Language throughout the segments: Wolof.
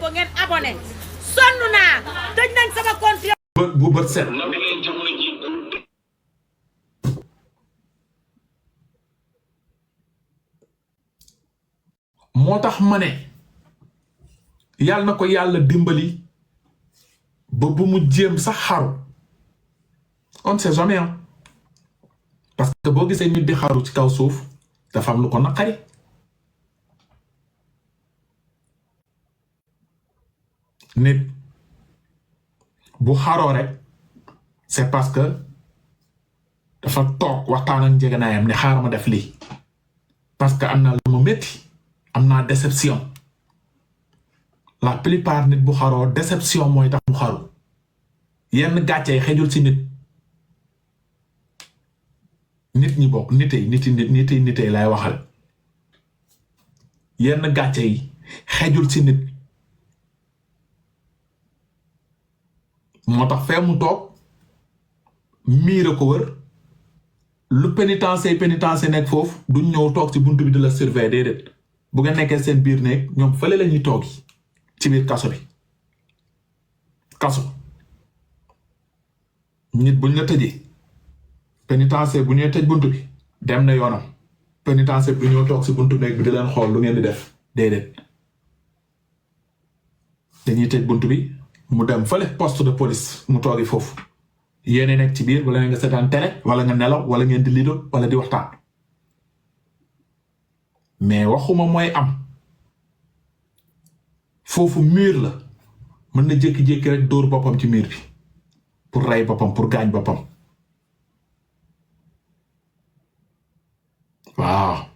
ko ngeen abonné sonn naa tëj nañ sama compte bu bët set moo tax ma ne yàlla na ko yàlla dimbali ba bu mu jéem sax xaru on sait jamais parce que boo gisee nit di xaru ci kaw suuf dafa am lu ko naqari nit bu xaroo rek c'est parce que dafa toog waxtaan ak njëganaayam ne xaaral ma def lii parce que am na lu ma métti am naa déception la plupart nit bu xaroo déception mooy tax mu xaru yenn gàcce yi xejul ci nit ñi bokk nitey lay waxal yenn gàcce yi xejul ci nit moo tax fee mu toog miira ko wër lu pénitencier nekk foofu duñ ñëw toog ci buntu bi di la surveiller déedéet bu nga nekkee seen biir nekk ñoom fële la ñuy toog ci biir kaso bi kaso nit buñ la tëjee pénitencier bu ñuy tëj buntu bi dem na yoonam pénitencier bi ñëw toog ci buntu nekk bi di leen xool lu ngeen di def déedéet dañuy tëj buntu bi mu dem fële poste de police mu toogi foofu yéene nekk ci biir wala nga seetaan télé wala nga nelaw wala ngeen di lido wala di waxtaan mais waxuma mooy am foofu mur la mën na jékki-jékki rek dóor boppam ci mur bi pour rey boppam pour gaañ boppam waaw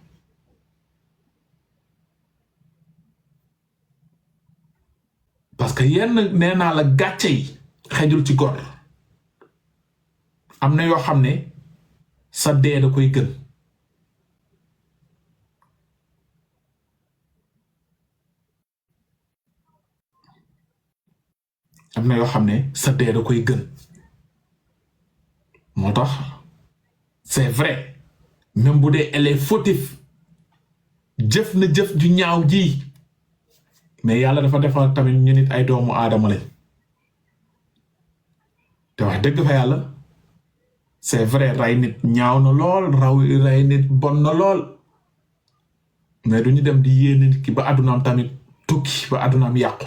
parce que yenn nee naa la gàcce yi xejul ci góor am na yoo xam ne sa dee da koy gën am na yoo xam ne sa dee da koy gën moo tax c'est vrai même bu dee elle est fautif jëf na jëf ju ñaaw ji mais yàlla dafa defal tamit ñu nit ay doomu aadama lañ te wax dëgg fa yàlla c'est vrai rey nit ñaaw na lool rey nit bon na lool mais du ñu dem di yéene nit ki ba àddunaam tamit tukki ba àddunaam yàqu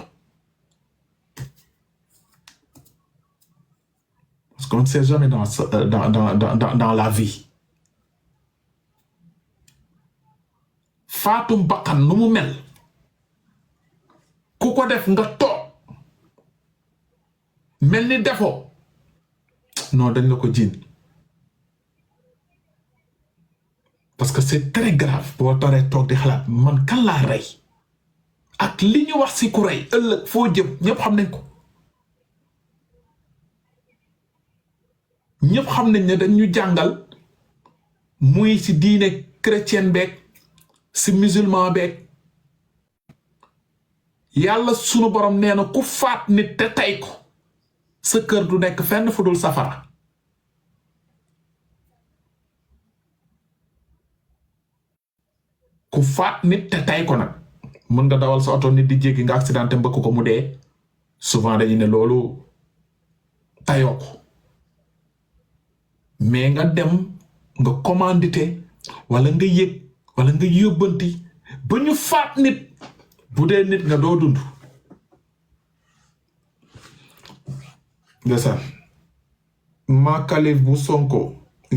parce qu'on ne sait jamais dans la vie faatum bakkan nu mu mel ku ko def nga toog mel ni defoo non dañ la ko jiin parce que c'est très grave boo taree toog di xalaat man kan laa rey ak li ñu wax si ku rey ëllëg foo jëm ñëpp xam nañ ko ñëpp xam nañ ne dañ ñu jàngal muy si diine chrétien beeg si musulman beeg yàlla sunu borom nee na ku faat nit te tey ko sa kër du nekk fenn fu dul safara ku faat nit te tey ko nag mën nga dawal sa oto nit di jéggi nga accidenté mbëkk ko mu dee souvent dañu ne loolu tayoo ko mais nga dem nga commandité wala nga yëg wala nga yóbbanti ba ñu faat nit bu dee nit nga doo dund ndeysaan ma kalif bu Sonko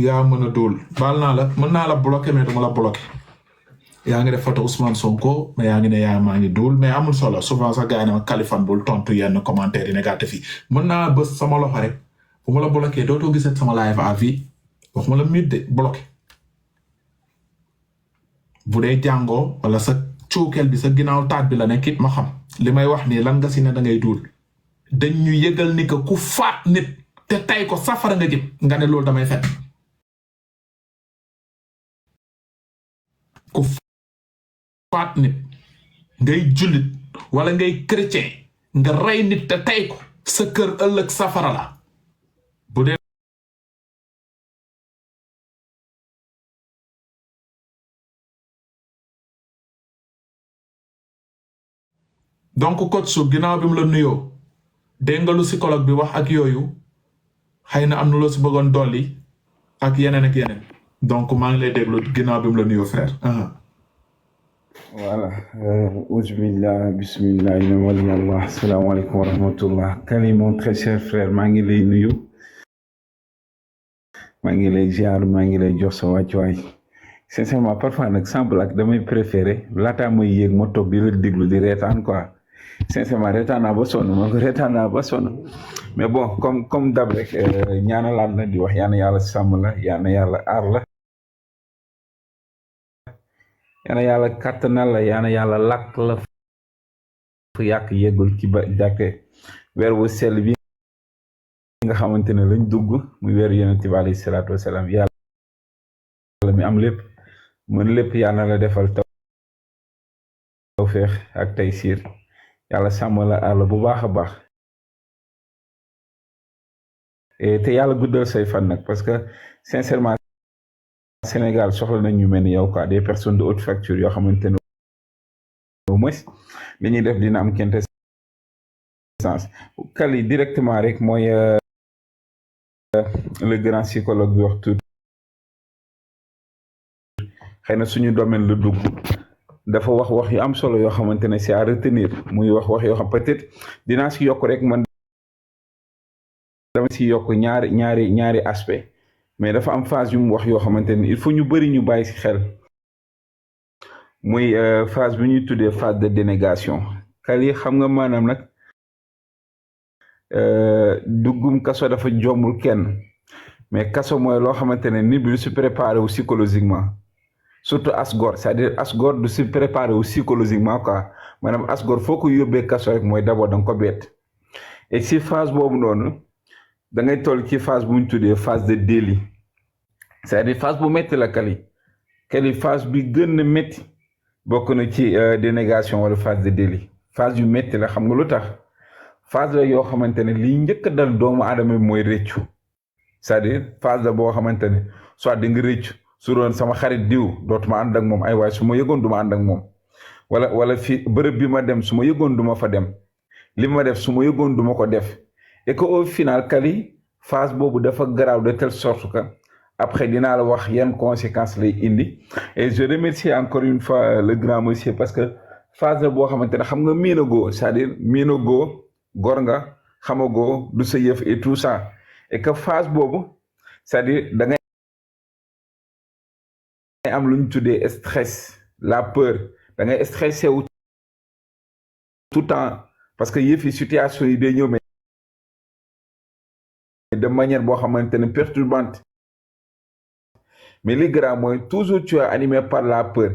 yaa mën a dóol baal naa la mën naa la bloqué mais duma la bloqué yaa ngi def photo Ousmane Sonko mais yaa ngi ne yaa maa ngi dóol mais amul solo souvent sax gars yi ne ma kalifan bul tontu yenn commentaire yi négatif yi mën naa bës sama loxo rek bu ma la bloqué dootoo gisat sama live à vie wax ma la mute de bloqué bu dee jàngoo wala sa cuukeel bi sa ginnaaw taat bi la nekk it ma xam li may wax nii lan nga si ne da ngay duul dañ ñu yëgal ni que ku faat nit te tay ko safara nga jëm nga ne loolu damay fen ku faat nit ngay jullit wala ngay chrétien nga rey nit te tay ko sa kër ëllëg safara la bu dee donc coach su ginnaaw bi mu la nuyoo dégg nga lu psychologue bi wax ak yooyu xëy na am na loo si bëggoon dolli ak yeneen donc maa ngi lay déglu ginnaaw bi mu la nuyoo frère. voilà auzubillah bismillah inna waliyallah asalaamaaleykum wa rahmatullah Kali mon très cher frère maa ngi lay nuyu maa ngi lay ziar maa ngi lay jox sa wàccuwaay sincèrement parfois nag sans blague damay préféré laataa may yéeg ma toog di la déglu di reetaan quoi sincèrement reetaan naa ba sonn mais bon comme dab rek ñaanalaat la di wax yàlla yàlla sàmm la yàlla aar la yàlla kàttanal la yàlla làkk la fu yàq yeggul ci ba jàkke weer wu sell bi nga xamante ne lañ dugg muy weer yonent bi alayhi salaatu wasalaam yàlla mi am lépp mën lépp yàlla la defal tawfeex ak taysiir yàlla sàmm la aar la bu baax a baax te yàlla guddal say fan nag parce que sincèrement Sénégal soxla nañ ñu mel ni yow quoi des personnes de haute facture yoo xamante ne au moins li ñuy def dina am quintessence Kali directement rek mooy le grand psychologue bi wax tout xëy na suñu domaine la dugg dafa wax yu am solo yoo xamante ne c'est à retenir muy wax yoo xam peut-être dinaa si yokk rek man dama si yokk ñaari aspect mais dafa am phase yu mu wax yoo xamante ne il faut ñu bëri ñu bàyyi si xel muy phase bi ñuy tuddee phase de dénégation Kali xam nga maanaam nag duggum kaso dafa jombul kenn mais kaso mooy loo xamante ne nit bi du si préparé wu psychologiquement surtout asgor c'est-à-dire asgor du si préparé wu psychologiquement quoi maanaam asgor foo ko yóbbee kaso rek mooy d'abord da nga ko bett et si phase boobu noonu da ngay toll ci phase bu ñu tuddee phase de délit c'est-à-dire phase bu métti la Kali phase bi gën a métti bokk na ci dénégation wala phase de délit phase yu métti la xam nga lu tax phase la yoo xamante ne liy njëkk a dal doomu aadama bi mooy rëccu c'est-à-dire phase la boo xamante ne soit di nga rëccu su doon sama xarit diw dootuma ànd ak moom ay waay su ma yëgoon du ma ànd ak moom wala fi bërëb bi ma dem su ma yëgoon du ma fa dem li ma def su ma yëgoon du ma ko def et que au final Kali phase boobu dafa garaaw de telle sorte que après dinaa la wax yan conséquences lay indi et je remercie encore une fois le grand monsieur parce que phase la boo xamante ne xam nga miinagoo c'est-à-dire miinagoo gor nga xamagoo du sa yëf et tout ça et que phase boobu c'est-à-dire da ngay am lu ñu tuddee stress la peur da ngay stressé wu tout temps parce que yëf yi situation yi day ñëw mais de manière boo xamante ne perturbante mais li grave mooy toujours tu es animé par la peur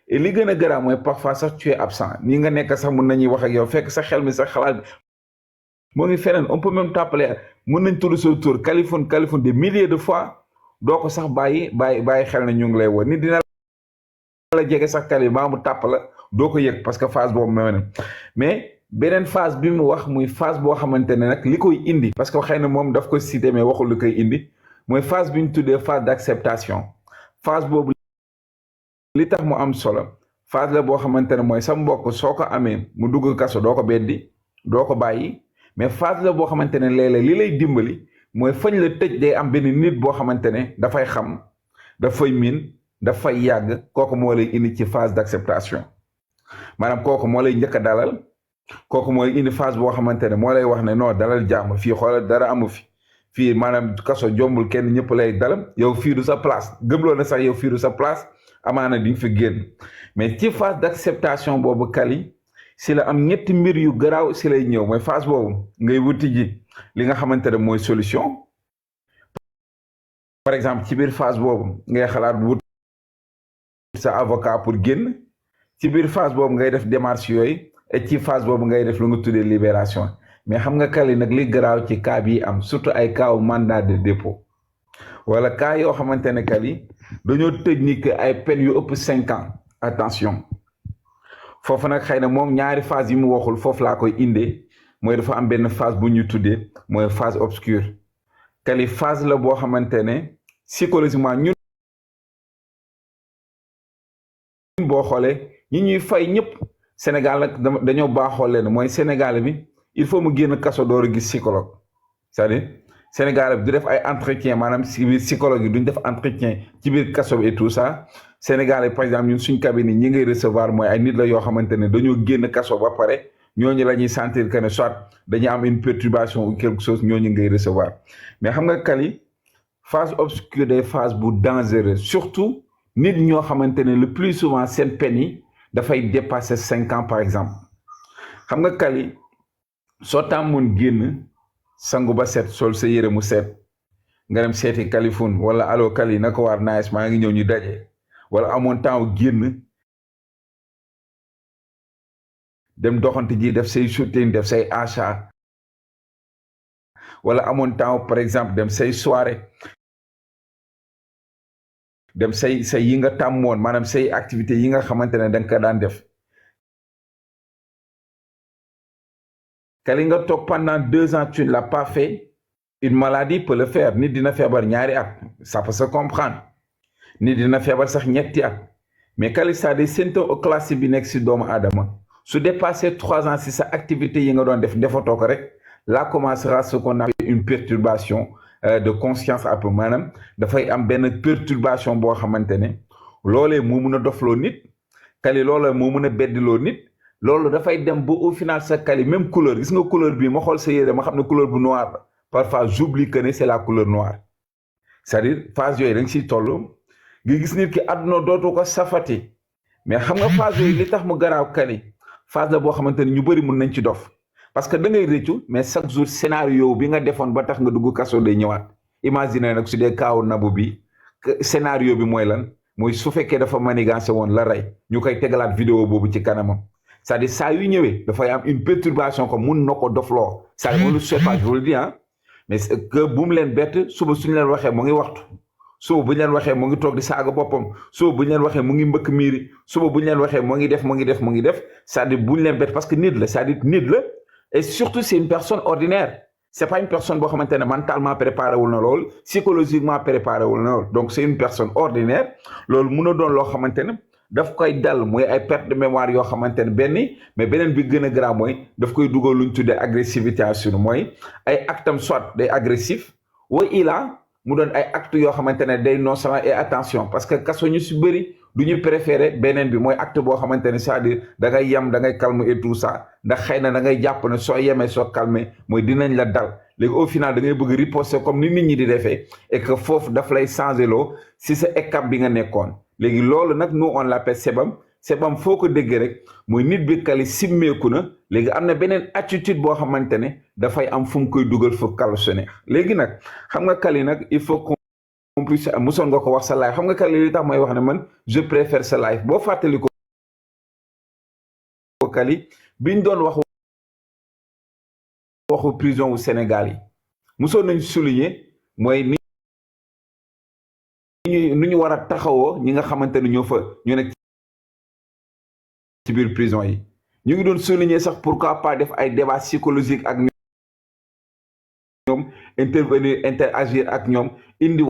et li gën a grave mooy parfois sax tu es absent ni nga nekk sax mun nañuy wax ak yow fekk sa xel mi sax xalaat moo ngi feneen on peut même t'appeler mun nañ tudd sa tur Kaliphone des milliers de fois doo ko sax bàyyi xel na ñu ngi lay woo nit dina la jege sax Kali maa mu tàpp la doo ko yëg parce que phase boobu mais beneen phase bi mu wax muy phase boo xamante ne nag li koy indi parce que xëy na moom daf ko cité mais waxul li koy indi mooy phase bi ñu tuddee phase d'acceptation phase boobu li tax mu am solo phase la boo xamante ne mooy sa mbokk soo ko amee mu dugg kaso doo ko beddi doo ko bàyyi mais phase la boo xamante ne léeg-léeg li lay dimbali mooy fañ la tëj day am benn nit boo xamante ne dafay xam dafay miin dafay yàgg kooku moo lay indi ci phase d'acceptation maanaam kooku moo lay njëkk a dalal kooku mooy indi phase boo xamante ne moo lay wax ne non dalal jàmm fii xoolal dara amu fii maanaam kaso jombul kenn ñëpp lay dalam yow fii du sa place gëmloo na sax yow fii du sa place amaana di nga fi génn mais ci phase d'acceptation boobu Kali si la am ñetti mbir yu garaaw si lay ñëw mooy phase boobu ngay wuti ji li nga xamante ne mooy solution par exemple ci biir phase boobu ngay xalaat wut sa avocat pour génn ci biir phase boobu ngay def démarche yooyu et ci phase boobu ngay def lu nga tuddee libération mais xam nga Kali nag li garaaw ci cas bi am surtout ay cas mandat de dépôt wala cas yoo xamante ne Kali dañoo tëj ni que ay peine yu ëpp 5 ans attention foofu nag xëy na moom ñaari phase yi mu waxul foofu laa koy indee mooy dafa am benn phase bu ñu tuddee mooy phase obscure Kali phase la boo xamante ne psychologiquement ñun boo xoolee ñi ñuy fay ñëpp Sénégal nag dañoo baaxoo leen mooy Sénégal bi il faut mu génn kaso door a gis psychologue c'est-à-dire Sénégal bi du def ay entretien maanaam si biir psychologue yi duñ def entretien ci biir kaso bi et tout ça Sénégal par exemple ñun suñ cabinet ñi ngay recevoir mooy ay nit la yoo xamante ne dañoo génn kaso ba pare ñooñu la ñuy sentir que ne soit dañuy am une perturbation ou quelque chose ñooñu ngay recevoir mais xam nga Kali phase obscure des phases bu dangereuse surtout nit ñoo xamante ne le plus souvent seen peine yi dafay dépasser 5 ans par exemple xam nga Kali soo tàmmoon génn sangu ba set sol sa yére mu set nga dem seeti Kaliphone wala allo Kali naka waar nice maa ngi ñëw ñu daje wala amoon temps génn dem doxante ji def say shooting def say achat wala amoon temps par exemple dem say soirée dem say yi nga tàmmoon maanaam say activité yi nga xamante ne da nga ko daan def Kali nga toog pendant 2 ans tu ne l'as pas fait une maladie peut le faire nit dina feebar ñaari at ça peut se comprendre nit dina feebar sax ñetti at mais Kali ça des symptômes classiques bi nekk si doomu aadama su dépasser 3 ans si sa activité yi nga doon def defatoo ko rek là commencera ce qu'on appelle une perturbation de conscience un peu maanaam dafay am benn perturbation boo xamante ne loolee moo mun a dofloo nit Kali loolee moo mun a beddiloo nit loolu dafay dem ba au final sa Kali même couleur gis nga couleur bi ma xool sa yére ma xam ne couleur bu noir la parfois j'oublie que ne c'est la couleur noire c'est-à-dire phase yooyu da nga siy toll nga gis nit ki àdduna dootu ko safati mais xam nga phase yooyu li tax mu garaaw Kali phase la boo xamante ne ñu bëri mun nañ ci dof parce que da ngay rëccu mais chaque jour scénario bi nga defoon ba tax nga dugg kaso day ñëwaat imagine nag su dee kaaw nabu bi scénario bi mooy lan mooy su fekkee dafa manigancé woon la rey ñu koy tegalaat vidéo boobu ci kanamam c'est-à-dire saa yu ñëwee dafay am une perturbation comme mun na ko dofloo c'est-à-dire on le sait pas je vous le dis hein mais que bu mu leen bett suba suñu leen waxee mu ngi waxtu suba bu ñu leen waxee mu ngi toog di saaga boppam suba bu ñu leen waxee mu ngi mbëkk miiri suba bu ñu leen waxee mu ngi def c'est-à-dire bu ñu leen bett parce que nit la c'est-à-dire nit la et surtout c'est une personne ordinaire c'est pas une personne boo xamante ne mentalement préparé wul na lool psychologiquement préparé wul na lool donc c'est une personne ordinaire loolu mun a doon loo xamante ne daf koy dal mooy ay perte de mémoire yoo xamante ne benn mais beneen bi gën a grave mooy daf koy dugal lu ñu tuddee agressivité assur mooy ay actam soit day agressif wa ila mu doon ay actes yoo xamante ne day nonchalant et attention parce que kaso ñu si bëri du ñu préféré beneen bi mooy acte boo xamante ne c'est-à-dire da ngay yem da ngay calme et tout ça ndax xëy na da ngay jàpp ne soo yemee soo calmé mooy dinañ la dal léegi au final da ngay bëgg riposter comme ni nit ñi di defee et que foofu daf lay changer loo si sa étape bi nga nekkoon léegi loolu nag nous on l'appelle sebam foo ko déggee rek mooy nit bi Kali simmeeku na léegi am na beneen attitude boo xamante ne dafay am fu mu koy dugal fu Kali su neex léegi nag xam nga Kali nag il faut qu'on puisse musoon nga ko wax sa live xam nga Kali li tax mooy wax ne man je préfère sa live boo fàttali ko Kali biñ doon waxu prison wu Sénégal yi musoon nañ souligner mooy nu ñu war a taxawoo ñi nga xamante ne ñoo nekk ci biir prison yi ñu ngi doon souligner sax pourquoi pas def ay débat psychologique ak ñoom interagir ak ñoom indi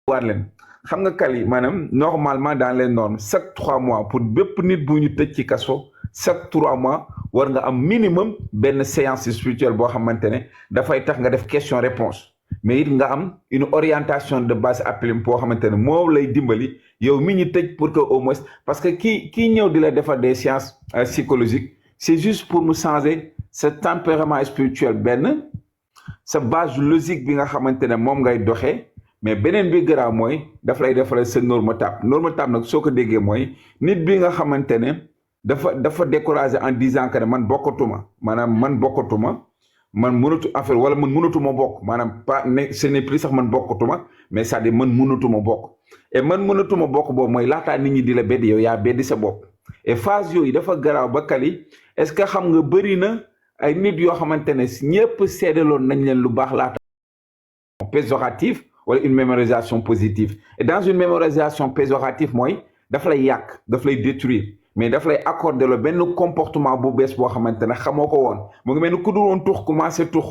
waar leen xam nga Kali maanaam normalement dans les normes chaque 3 mois pour bépp nit bu ñu tëj ci kaso chaque 3 mois war nga am minimum benn séance spirituelle boo xamante ne dafay tax nga def question réponse mais it nga am une orientation de base appelée boo xamante ne moo lay dimbali yow mi ñu tëj pour que au moins parce que kii ñëw di la defar des sciences psychologiques c'est juste pour mu changer sa tempérament spirituel benn sa base logique bi nga xamante ne moom ngay doxee mais beneen bi garaaw mooy daf lay defaral sa normotype nag soo ko déggee mooy nit bi nga xamante ne dafa découragé en disant que ne man bokkatuma man mënatu affaire wala man mënatuma bokk maanaam pas ne ce n'est plus sax man bokkatuma mais c'est-à-dire man mënatuma bokk et man mënatuma bokk boobu mooy laataa nit ñi di la beddi yow yaa beddi sa bopp et phase yooyu dafa garaaw ba Kali est-ce que xam nga bëri na ay nit yoo xamante ne ñëpp seedaloon nañ leen lu baax laata péjoratif wala une mémorisation positive et dans une mémorisation péjorative mooy daf lay yàq daf lay détruire mais daf lay accorder le benn comportement bu bees boo xamante ne xamoo ko woon mu ngi mel ni ku dul woon tux commencé tux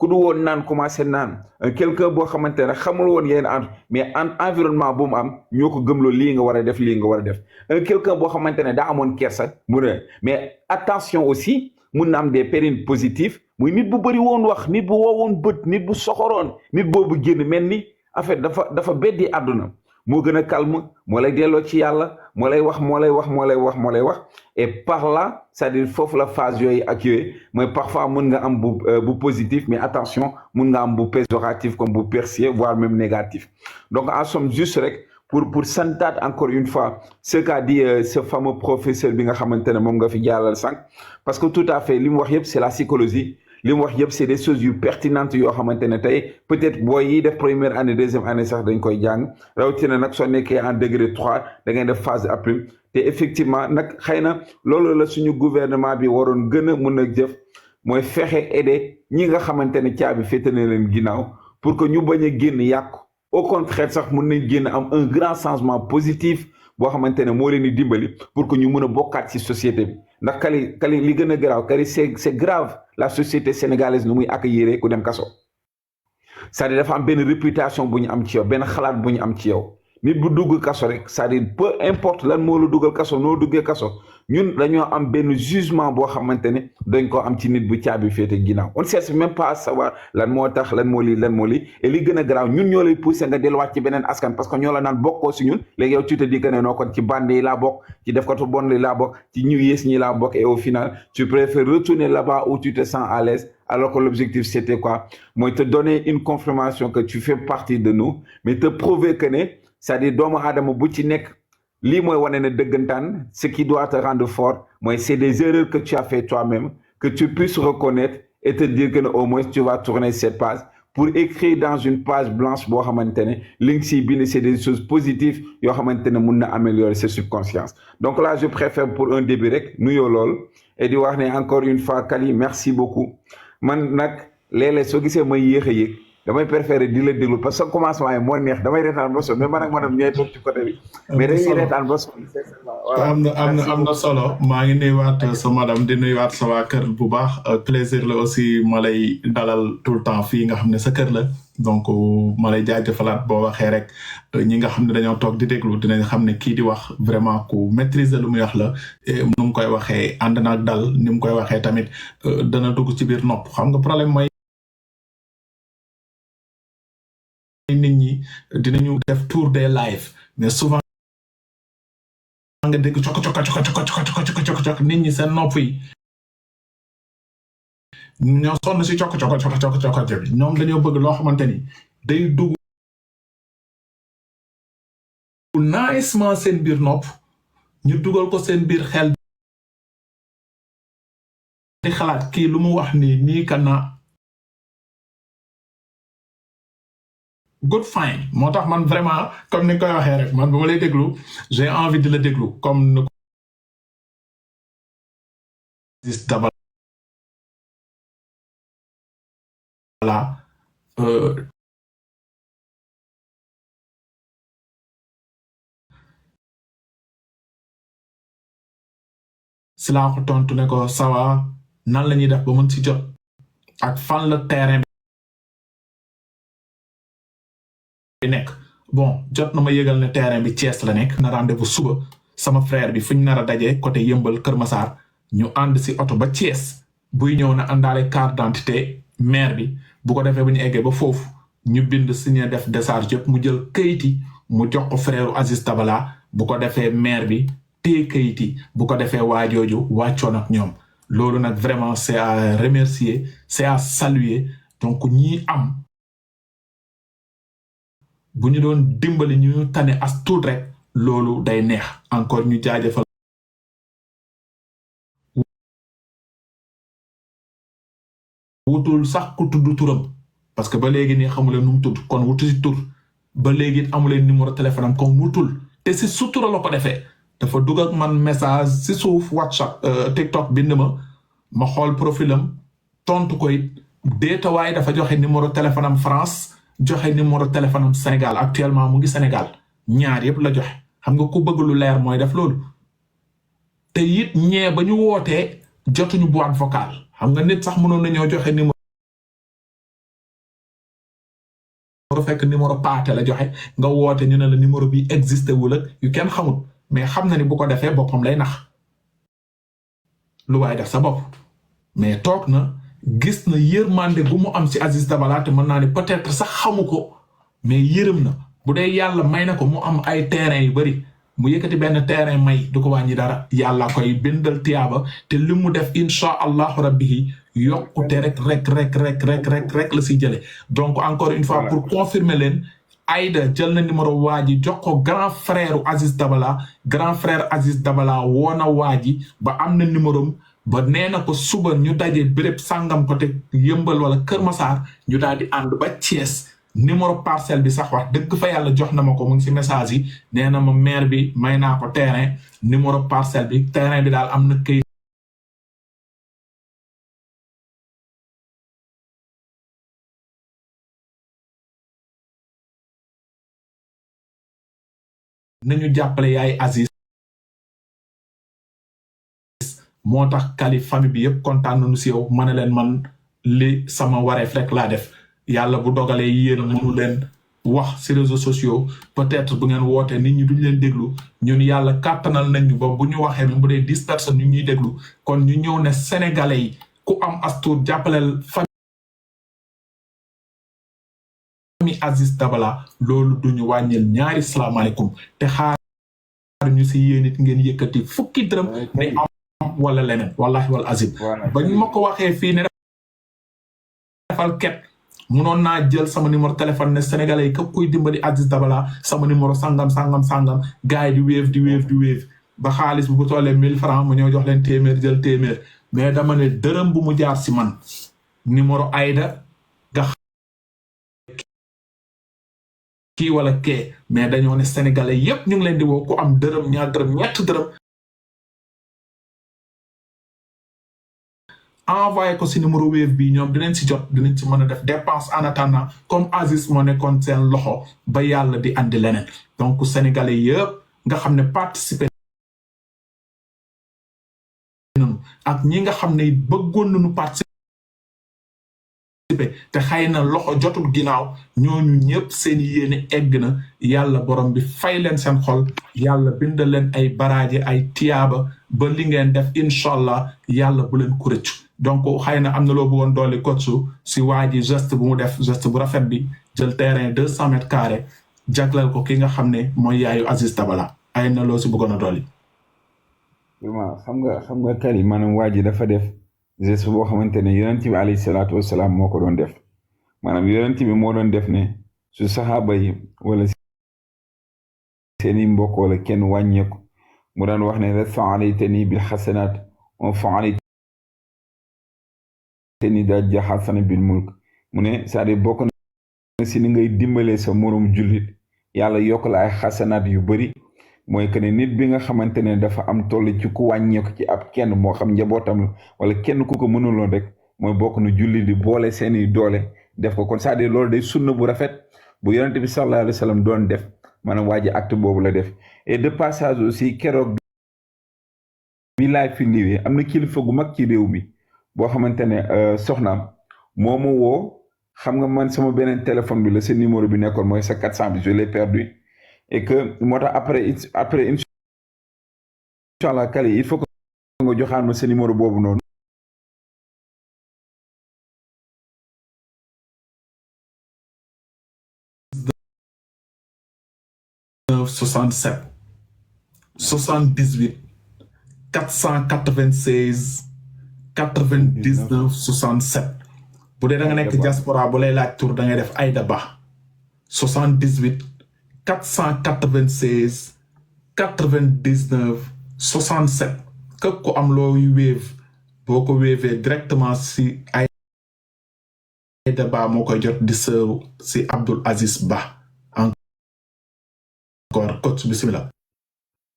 ku du woon naan commencé naan quelqu'un boo xamante ne xamul woon yéen mais environnement bu mu am ñoo ko gëmloo lii nga war a def lii nga war a def quelqu'un boo xamante ne daa amoon kersa mu ne mais attention aussi mun na am des périodes positives muy nit bu bëri woon wax nit bu woowoon bët nit bu soxoroon nit boobu génn mel ni en fait dafa beddi àdduna moo gën a calme moo lay delloo ci yàlla moo lay wax et par là c'est-à-dire foofu la phase yooyu ak yooyu mooy parfois mun nga am bu positif mais attention mun nga am bu péjoratif comme bu persillé voire même négatif donc en somme juste rek pour santaat encore une fois ce qu'a dit ce fameux professeur bi nga xamante ne moom nga fi jàllal sànq parce que tout à fait li mu wax yëpp c'est la psychologie li mu wax yëpp c'est des choses yu pertinentes yoo xamante ne tey peut-être booy yi def première année deuxième année sax dañ koy jàng rawatina nag soo nekkee en degré 3 da ngay def phase après te effectivement nag xëy na loolu la suñu gouvernement bi waroon gën a mun a jëf mooy fexe aider ñi nga xamante ne caabi féete na leen ginnaaw pour que ñu bañ a génn yàqu au contraire sax mun nañ génn am un grand changement positif boo xamante ne moo leen di dimbali pour que ñu mun a bokkaat ci société bi ndax kali li gën a garaaw kali c'est grave la société sénégalaise nu muy accueillir ku dem kaso c'est-à-dire dafa am benn réputation bu ñu am ci yow benn xalaat bu ñu am ci yow nit bu dugg kaso rek c'est-à-dire peu importe lan moo la dugal kaso noo duggee kaso ñun dañoo am benn jugement boo xamante ne dañ ko am ci nit bu caabi féete ginnaaw on ne cherche même pas à savoir lan moo tax lan moo lii et li gën a garaaw ñun ñoo lay pousser nga delluwaat ci beneen askan parce que ñoo la naan bokkoo si ñun léegi yow tu te dis que ne noo kon ci bande yi laa bokk ci def ko tu bon li laa bokk ci ñu yées ñi laa bokk et au final tu préfères retourner là-bas où tu te sens à l'aise alors que l'objectif c'était quoi mooy te donner une confirmation que tu fais partie de nous mais te prouver que ne c'est-à-dire doomu aadama bu ci nekk lii mooy wane ne dëggantaan ce qui doit te rendre fort mooy c'est des erreurs que tu as fait toi-même que tu puisses reconnaître et te dire que ne au moins tu vas tourner cette page pour écrire dans une page blanche boo xamante ne li nga siy bind c'est des choses positives yoo xamante ne mun na améliorer sa subconscience donc là je préfère pour un début rek nuyoo lool et di wax ne encore une fois Kali merci beaucoup man nag léeg-léeg soo gisee may yéex a yéeg damay préféré di la déglu parce que commencement yi moo neex damay reetaan ba sonn mais man ak madame ñooy toog ci côté bi mais dañuy reetaan ba sonn am na solo maa ngi nuyuwaat sa madame di nuyuwaat sa waa kër bu baax plaisir la aussi ma lay dalal tout le temps fii nga xam ne sa kër la donc ma lay jaajëfalaat boo waxee rek ñi nga xam ne dañoo toog di déglu dinañ xam ne kii di wax vraiment ku maîtriser lu muy wax la nu mu koy waxee ànd naag dal ni mu koy waxee tamit dana dugg ci biir nopp xam nga problème mooy nit ñi dinañu def tour des live mais souvent nga dégg cok nit ñi seen nopp yi ñoo sonn si cok bi ñoom dañoo bëgg loo xamante ni day dugg naajement seen biir nopp ñu dugal ko seen biir xel di xalaat kii lu mu wax nii kana good fine moo tax man vraiment comme ni koy waxee rek man bu ma lay déglu j'ai envie de la déglu comme ni Aziz Dabala si laa ko tontu ne ko sawa nan la ñuy def ba mën si jot ak fan la terrain bi nekk bon jot na ma yëgal ne terrain bi Thiès la nekk na rendez-vous suba sama frère bi fu ñu nar a dajee côté Yëmbal Kër Massar ñu ànd si oto ba Thiès buy ñëw na àndaale carte d'identité maire bi bu ko defee bu ñu eggee ba foofu ñu bind signé def décharge yëpp mu jël kayiti mu jox ko frère Aziz Dabala bu ko defee maire bi téye kayiti bu ko defee waajooju wàccoon ak ñoom loolu nag vraiment c'est à remercier c'est à saluer donc ñi am bu ñu doon dimbali ñu tane as tuut rek loolu day neex encore ñu jaajëfal wutul sax ku tudd turam parce que ba léegi nii xamuleen nu mu tudd kon wutu si tur ba léegi amuleen numéro téléphone am kon wutul te si sutura la ko defee dafa dugg ak man message si suuf WhatsApp TikTok bind ma xool profilam tontu ko it déetawaay dafa joxe numéro téléphone am France joxe numéro téléphone am Sénégal actuellement mu ngi Sénégal ñaar yëpp la joxe xam nga ku bëgg lu leer mooy def loolu te it ñee ba ñu wootee jotuñu boîte vocale xam nga nit sax mënoon nañoo joxe numéro fekk numéro paate la joxe nga woote ñu ne la numéro bi existé wul ak yu kenn xamul mais xam na ni bu ko defee boppam lay nax lu waay def sa bopp mais toog na gis na yërmande gu mu am ci Aziz Dabala te mën naa ne peut-être sax xamu ko mais yërëm na bu dee yàlla may na ko mu am ay terrain yu bari mu yëkkati benn terrain may du ko wàññi dara yàlla koy bindal tiyaaba te li mu def insha allahu rabbihi yokkute rek la si jële donc encore une fois pour confirmer leen Aïda jël na numéro waa ji jox ko grand frère Aziz Dabala grand frère Aziz Dabala woona waa ji ba am na numéro ba nee na ko suba ñu daje béréb sàngam ko te yëmbal wala Kër Masaar ñu daal di ànd ba Thiès numéro parcelle bi sax wax dëgg fa yàlla jox na ma ko mu ngi si message yi nee na ma maire bi may naa ko terrain numéro parcelle bi terrain bi daal am na këyit nañu jàppale yaay Aziz moo tax kali famille bi yëpp kontaan nañu si yow ma ne leen man li sama wareef rek laa def yàlla bu dogalee yéen mënu leen wax ci réseaux sociaux peut-être bu ngeen wootee nit ñi duñ leen déglu ñun yàlla kàttanal nañ ñu ba bu ñu waxee même bu dee 10 personnes ñu ñuy déglu kon ñu ñëw ne sénégalais yi ku am astuur jàppaleel famille Aziz Dabala loolu duñu wàññil ñaari salaamaaleykum te xaar ñu ci yéen it ngeen yëkkati fukki dërëm ne am wala leneen wallahi wal azim bañ ma ko waxee fii ne defal ket munoon naa jël sama numéro téléphone ne sénégalais yi képp kuy dimbali Aziz Dabala sama numéro sangam gars yi di wéef ba xaalis bu tollee 1000 francs mu ñëw jox leen téeméer jël téeméer mais dama ne dërëm bu mu jaar si man numéro Aïda nga kii wala kee mais dañoo ne sénégalais yépp ñu ngi leen di woo ku am dërëm ñaar dërëm ñett dërëm envoyé ko si numéro Wave bi ñoom dinañ si jot dinañ si mën a def dépense en attendant comme Aziz moo nekkoon seen loxo ba yàlla di andi leneen donc sénégalais yëpp nga xam ne participer nañu ak ñi nga xam ne bëggoon nañu participer te xëy na loxo jotul ginnaaw ñooñu ñëpp seen yéene egg na yàlla borom bi fay leen seen xol yàlla bindal leen ay baraaje ay tiyaaba ba li ngeen def incha allah yàlla bu leen ku rëccu donc xëy na am na loo bëggoon doole coach si waa ji geste bu mu def geste bu rafet bi jël terrain 200 mètres carrés jagleel ko ki nga xam ne mooy yaayu Aziz Dabala ay na loo si bëggoon a dolli. vraiment xam nga kali maanaam waa ji dafa def geste boo xamante ne yonent bi alayhi salaatu wasalaam moo ko doon def maanaam yonent bi moo doon def ne su saxaaba yi wala seeni mbokk wala kenn wàññeeku mu daan wax ne rek fa'alaytani bil xasanaat wa fa'alaytani daal xasana bil mulk mu ne c'est-à-dire bokk na si ni ngay dimbalee sa moroom jullit yàlla yokk la ay xasanaat yu bari mooy que ne nit bi nga xamante ne dafa am toll ci ku wàññeeku ci ab kenn moo xam njabootam wala kenn ku ko mënuloon rek mooy bokk na julli di boole seeni doole def ko kon c'est-à-dire loolu day sunna bu rafet bu yonent bi sallallahu alayhi wa sallam doon def maanaam waa ji acte boobu la def et de passage aussi keroog bi laay fi liwee am na kilifa gu mag ci réew mi boo xamante ne soxnaam moo ma woo xam nga man sama beneen téléphone bi la sa numéro bi nekkoon mooy sa 400 bi je l'ai perdu et que moo tax après inchallah kali il faut que nga joxaan ma sa numéro boobu noonu 67 78 496 99 67 bu dee da nga nekk diaspora bu lay laaj tur da ngay def Aïda Ba 78 496 99 67 képp ku am looy Wave boo ko Wavee directement si Aïda Ba moo koy jot di sëru si Abdoul Aziz Ba encore coach bismillah.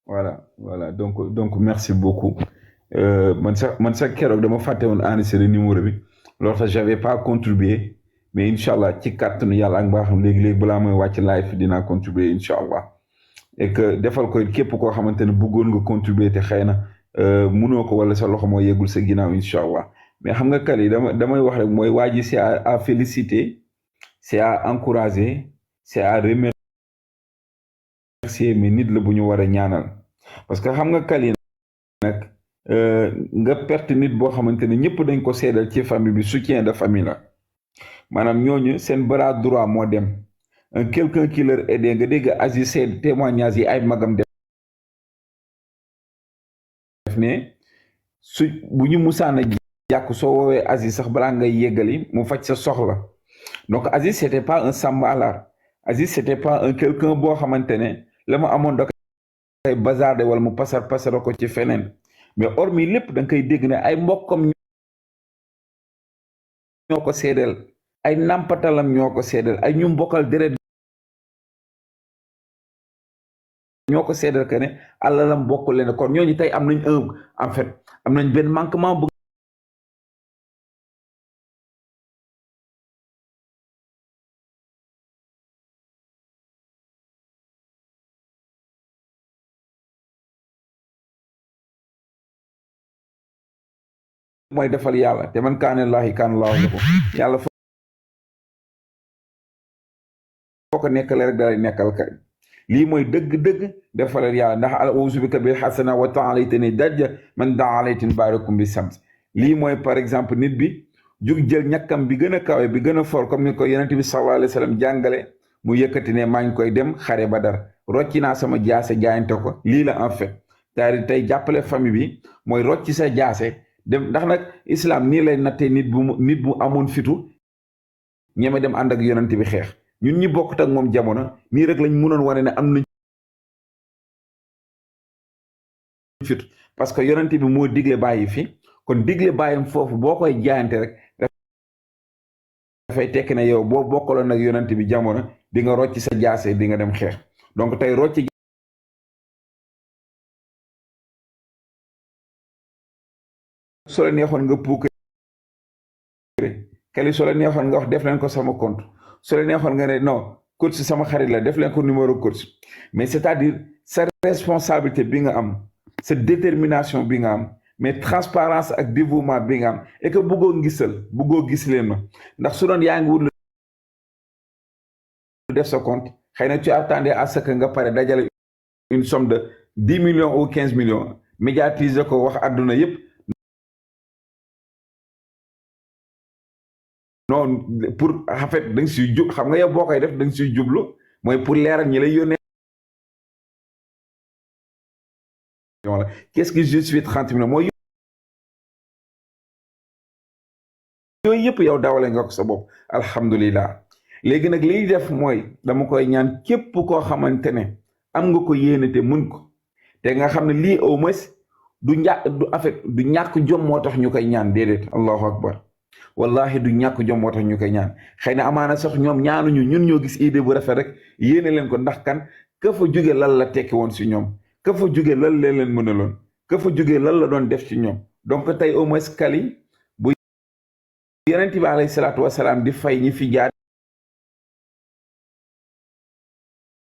Voilà donc merci beaucoup man sax keroog dama fàtte woon enregistrer numéro bi loolu tax j'avais pas contribué mais inchallah ci kàttanu yàlla ak mbaaxam léegi balaa mooy wàcc live dinaa contribuer inchallah et que defal ko képp koo xamante ne bëggoon nga contribuer te xëy na mënoo ko wala sa loxo moo yeggul sa ginnaaw inchallah mais xam nga kali damay wax rek mooy waa ji si à féliciter c'est à encourager, c'est à remercier, mais nit la bu ñu war a ñaanal parce que xam nga Kali nag nga perte nit boo xamante ne ñëpp dañ ko seedal ci famille bi soutien de famille la maanaam ñooñu seen bras droit moo dem un quelqu'un qui leur aide nga dégg Aziz seen témoignage yi ay magam def ne su bu ñu musaana jàkk soo woowee Aziz sax balaa ngay yeggali mu faj sa soxla donc Aziz c'était pas un sàmbaalaar Aziz c'était pas un quelqu'un boo xamante ne la mu amoon da koy bazarde wala mu pasar ko ci feneen mais hormis lépp da nga koy dégg ne ay mbokkam ñoo ko seedeel ay nàmpatalam ñoo ko seedeel ay ñu mbokkal deret ñoo ko seedeel que ne alalam bokk leen kon ñooñu tey am nañ en fait am nañ benn manquement bu mooy defal yàlla te man kaane laahi kaan laahu lahu yàlla foo ko nekkale rek dalay nekkal kay lii mooy dëgg-dëgg defalal yàlla ndax al auzu bika bil hasana wa ta'alaytani dajja man da'alaytin barakum bi sams lii mooy par exemple nit bi jug jël ñàkkam bi gën a kawe bi gën a for comme ni ko yonent bi sallallahu alayhi wa sallam jàngale mu yëkkati ne maa ngi koy dem xare Badar rocci naa sama jaase jaayante ko lii la en fait c'est-à-dire tey jàppale famille bi mooy rocci sa jaase dem ndax nag islam nii lay nattee nit bu amoon fitu ñeme dem ànd ak yonent bi xeex ñun ñi bokkut ak moom jamono nii rek lañ mënoon wane ne am nañ fitu parce que yonent bi moo digle bàyyi fi kon digle bàyyam foofu boo koy jaayante rek dafay tekki ne yow boo bokkaloon ak yonent bi jamono di nga rocc sa jaase di nga dem xeex donc tey rocc soo la neexoon nga puuk Kali soo la neexoon nga wax def leen ko sama compte soo la neexoon nga ne non coach sama xarit la def leen ko numéro coach mais c'est-à-dire sa responsabilité bi nga am sa détermination bi nga am mais transparence ak dévouement bi nga am et que bëggoo gis leen ma ndax su doon yaa ngi wut def sa compte xëy na tu attendais à ce que nga pare dajale une somme de 10 millions ou 15 millions médiatiser ko wax àdduna yépp non pour en fait da nga siy jub xam nga yow boo koy def da nga siy jublu mooy pour leeral ñi lay yónnee voilà qu'est-ce que je suis 30 millions mooy yooyu yëpp yow dawale nga ko sa bopp alhamdulilah léegi nag liy def mooy dama koy ñaan képp koo xamante ne am nga ko yéene te mun ko te nga xam ne lii au moins du ñàkk jom moo tax ñu koy ñaan déedéet allahu akbar wallahi du ñàkk jom moo tax ñu koy ñaan xëy na amaana sax ñoom ñaanuñu ñun ñoo gis idée bu rafet rek yéene leen ko ndax kan ka fa jóge lan la tekki woon si ñoom ka fa jóge lan leen mënaloon ka fa jóge lan la doon def ci ñoom donc tey au moins Kali bu yonent bi alayhi salaatu wasalaam di fay ñi fi jaar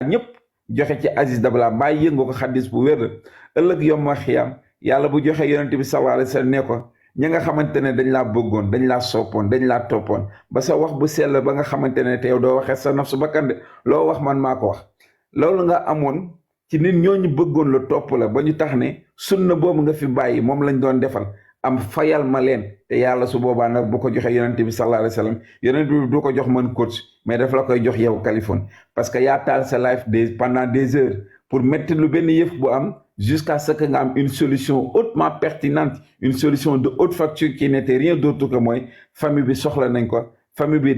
ñëpp joxe ci Aziz Dabala mbaa yëngu ko xaddis bu wér ëllëg yom xiyam yàlla bu joxe yonent bi sallallahu alayhi wa sallam ne ko ñi nga xamante ne dañ laa bëggoon dañ laa soppoon dañ laa toppoon ba sa wax bu sell ba nga xamante ne te yow doo waxee sa naf su bakkan de loo wax man maa ko wax loolu nga amoon ci nit ñooñu bëggoon la topp la ba ñu tax ne sunna boobu nga fi bàyyi moom lañ doon defal am fayal ma leen te yàlla su boobaa nag bu ko joxee yonent bi sallallahu alayhi wa sallam yonent bi du ko jox man coach mais daf la koy jox yow Kaliphone parce que yaa taal sa life pendant des heures pour mettre lu benn yëf bu am jusqu'à ce que nga am une solution hautement pertinente une solution de haute facture qui n'était rien d'autre que mooy famille bi soxla nañ ko famille bi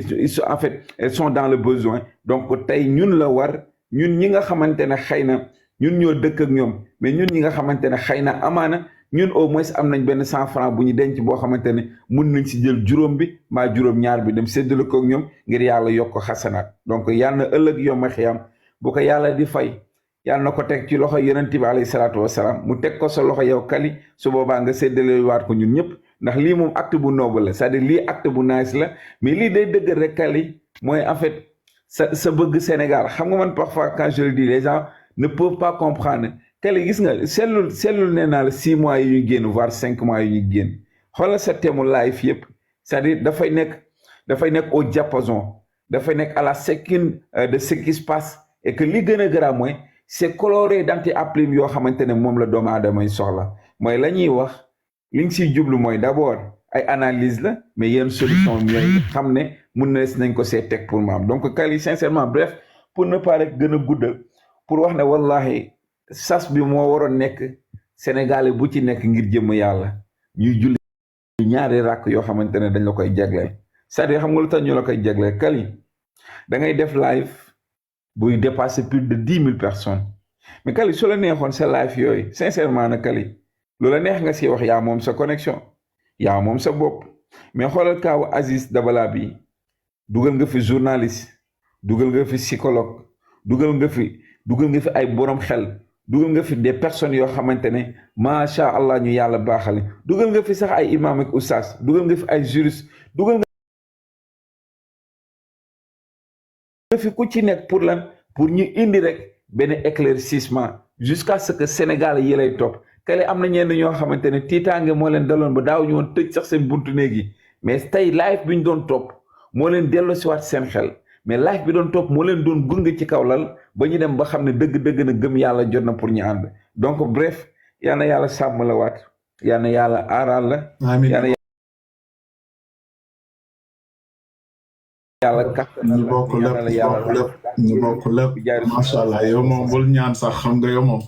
en fait elles sont dans le besoin donc tey ñun la war ñun ñi nga xamante ne xëy na ñun ñoo dëkk ak ñoom mais ñun ñi nga xamante ne xëy na amaana ñun au moins am nañ benn 100 francs bu ñu denc boo xamante ne mun nañ si jël juróom bi mbaa juróom ñaar bi dem séddale ko ak ñoom ngir yàlla yokk ko xasanaat donc yàlla na ëllëg yom a xiyam bu ko yàlla di fay yàlla na ko teg ci loxo yonent bi alayhi salaatu wasalaam mu teg ko sa loxo yow Kali su boobaa nga séddale waat ko ñun ñëpp ndax lii moom acte bu noble la c'est-à-dire lii acte bu nice la mais lii day dëgg rek Kali mooy en fait sa bëgg Sénégal xam nga man parfois quand je le dis les gens ne peuvent pas comprendre Kali gis nga seetlu nee naa la 6 mois yi ñu génn voire 5 mois yi ñu génn xoolal sa thème live yëpp c'est-à-dire dafay nekk au diapason dafa nekk à la sécune de ce qui se passe et que li gën a grave mooy c'est coloré d'anti-applim yoo xamante ne moom la doomu aadama yi soxla mooy la ñuy wax li ñu siy jublu mooy d'abord ay analyse la mais yenn solution ñooy xam ne mun na nañ ko see teg pour maam donc Kali sincèrement bref pour ne pas rek gën a guddal pour wax ne wallahi sas bi moo waroon nekk Sénégalais bu ci nekk ngir jëmm yàlla ñuy julli ñaari rakk yoo xamante ne dañ la koy jagleel c'est-à-dire xam nga lu tax ñu la koy jagleel Kali da ngay def live buy dépasser plus de 10 000 personnes mais Kali su la neexoon sa live yooyu sincèrement na Kali lu la neex nga si wax yaa moom sa connexion yaa moom sa bopp mais xoolal kaawu Aziz Dabala bi dugal nga fi journaliste dugal nga fi psychologue dugal nga fi ay borom xel dugal nga fi des personnes yoo xamante ne macha allah ñu yàlla baaxale dugal nga fi sax ay imam ak oustaz dugal nga fi ay juriste dugal nga fi ku ci nekk pour lan pour ñu indi rek benn éclaircissement jusqu'à ce que Sénégal yi lay topp Kali am na ñenn ñoo xamante ne tiitaange moo leen daloon ba daaw ñu woon tëj sax seen buntu néeg yi mais tey live bi ñu doon topp moo leen delloo si waat seen xel mais live bi doon topp moo leen doon gunge ci kaw lal ba ñu dem ba xam ne dëgg-dëgg na gëm yàlla jot na pour ñu ànd donc bref yal na yàlla sàmm la waat yal na yàlla aaral la. amiin yal na yàlla kattanal ñu bokk lépp macha allah yow moom bul ñaan sax xam nga yow moom